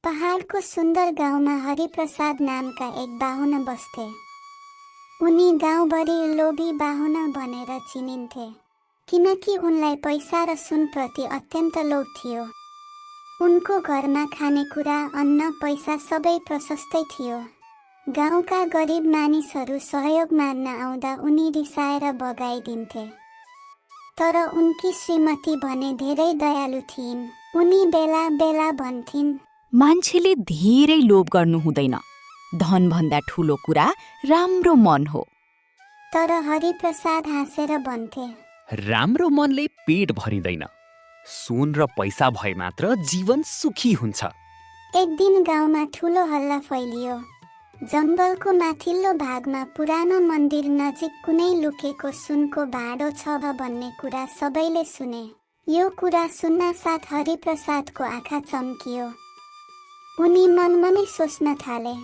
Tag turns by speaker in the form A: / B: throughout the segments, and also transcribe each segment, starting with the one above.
A: पहाडको सुन्दर गाउँमा हरिप्रसाद नामका एक बाहुन बस्थे। उनी गाउँभरि लोभी बाहुन भनेर चिनिन्थे, किनकि उनलाई पैसा र सुनप्रति अत्यन्त लोभ थियो। उनको घरमा खानेकुरा, अन्न, पैसा सबै प्रशस्तै थियो। गाउँका गरिब मानिसहरू सहयोग माग्न आउँदा उनी रिसाएर बगाइदिन्थे। तर उनकी श्रीमती भने धेरै दयालु थिइन्। उनी बेला बेला भन्थिन्,
B: मान्छेले धेरै लोभ गर्नु हुँदैन, धनभन्दा ठुलो कुरा राम्रो मन हो।
A: तर हरिप्रसाद हाँसेर भन्थे,
C: राम्रो मनले पेट भरिँदैन, सुन र पैसा भए मात्र जीवन सुखी हुन्छ।
A: एक दिन गाउँमा ठुलो हल्ला फैलियो। जङ्गलको माथिल्लो भागमा पुरानो मन्दिर नजिक कुनै लुकेको सुनको भाँडो छ भन्ने कुरा सबैले सुने। यो कुरा सुन्नासाथ हरिप्रसादको आँखा चम्कियो। उनी मनमनै सोच्न थाले,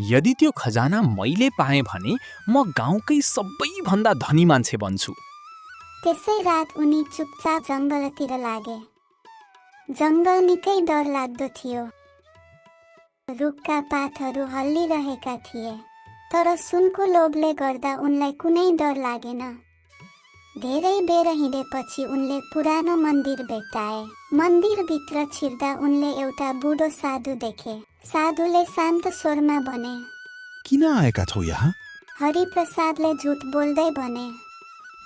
D: यदि त्यो खजाना मैले पाएँ भने म गाउँकै सबैभन्दा धनी मान्छे बन्छु।
A: त्यसै रात उनी चुपचाप जङ्गलतिर लागे। जङ्गल निकै डरलाग्दो थियो। रुखका पातहरू हल्लिरहेका थिए, तर सुनको लोभले गर्दा उनलाई कुनै डर लागेन। धेरै बेर हिँडेपछि उनले पुरानो मन्दिर भेट्टाए। मन्दिरभित्र छिर्दा उनले एउटा बुढो साधु देखे। साधुले शान्त स्वरमा भने,
E: किन आएका छौ यहाँ?
A: हरिप्रसादले झुट बोल्दै भने,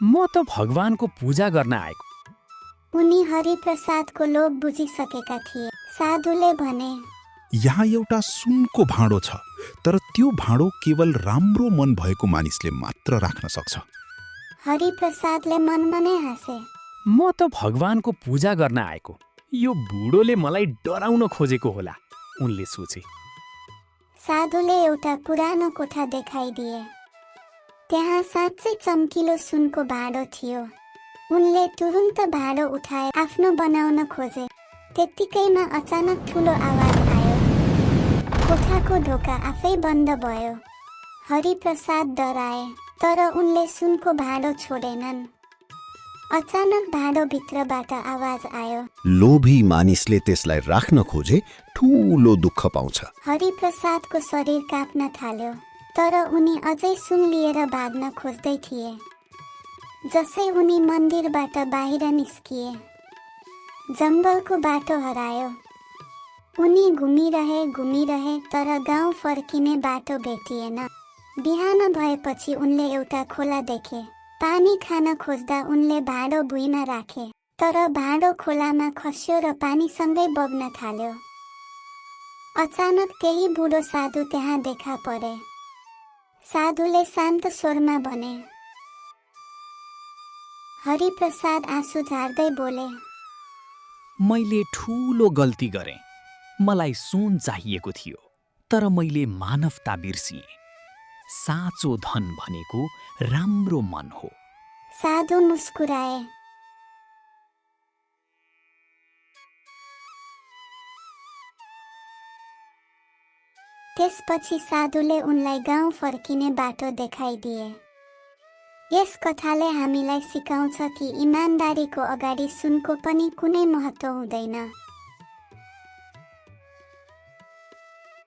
D: म त भगवानको पूजा गर्न आएको।
A: उनी हरिप्रसादको लोभ बुझिसकेका थिए। साधुले भने,
E: यहाँ एउटा सुनको भाँडो छ, तर त्यो भाँडो केवल राम्रो मन भएको मानिसले मात्र राख्न सक्छ।
A: हरिप्रसादले मनमा नै हाँसे।
D: म त भगवानको पूजा गर्न आएको, यो बुढोले मलाई डराउन खोजेको होला, उनले सोचे।
A: साधुले एउटा पुरानो कोठा देखाइदिए। त्यहाँ साँच्चै चम्किलो सुनको भाँडो थियो। उनले तुरुन्त भाँडो उठाए आफ्नो बनाउन खोजे। त्यत्तिकैमा अचानक ठुलो आवाज आयो। कोठाको ढोका आफै बन्द भयो। हरिप्रसाद डराए, तर उनले सुनको भाँडो छोडेनन्। अचानक भाँडोभित्रबाट आवाज आयो,
F: लोभी मानिसले त्यसलाई राख्न खोजे ठूलो दुःख पाउँछ।
A: हरिप्रसादको शरीर काँप्न थाल्यो, तर उनी अझै सुन लिएर भाग्न खोज्दै थिए। जसै उनी मन्दिरबाट बाहिर निस्किए, जङ्गलको बाटो हरायो। उनी घुमिरहे, तर गाउँ फर्किने बाटो भेटिएन। बिहान भएपछि उनले एउटा खोला देखे। पानी खान खोज्दा उनले भाँडो भुइँमा राखे, तर भाँडो खोलामा खस्यो र पानीसँगै बग्न थाल्यो। अचानक त्यही बुढो साधु त्यहाँ देखा परे। साधुले शान्त स्वरमा भने, हरिप्रसाद आँसु झार्दै बोले,
D: मैले ठूलो गल्ती गरेँ। मलाई सुन चाहिएको थियो, तर मैले मानवता बिर्सिएँ। साँचो धन भनेको राम्रो मन हो।
A: साधु मुस्कुराए। त्यसपछि साधुले उनलाई गाउँ फर्किने बाटो देखाइदिए। यस कथाले हामीलाई सिकाउँछ कि इमानदारीको अगाडि सुनको पनि कुनै महत्त्व हुँदैन।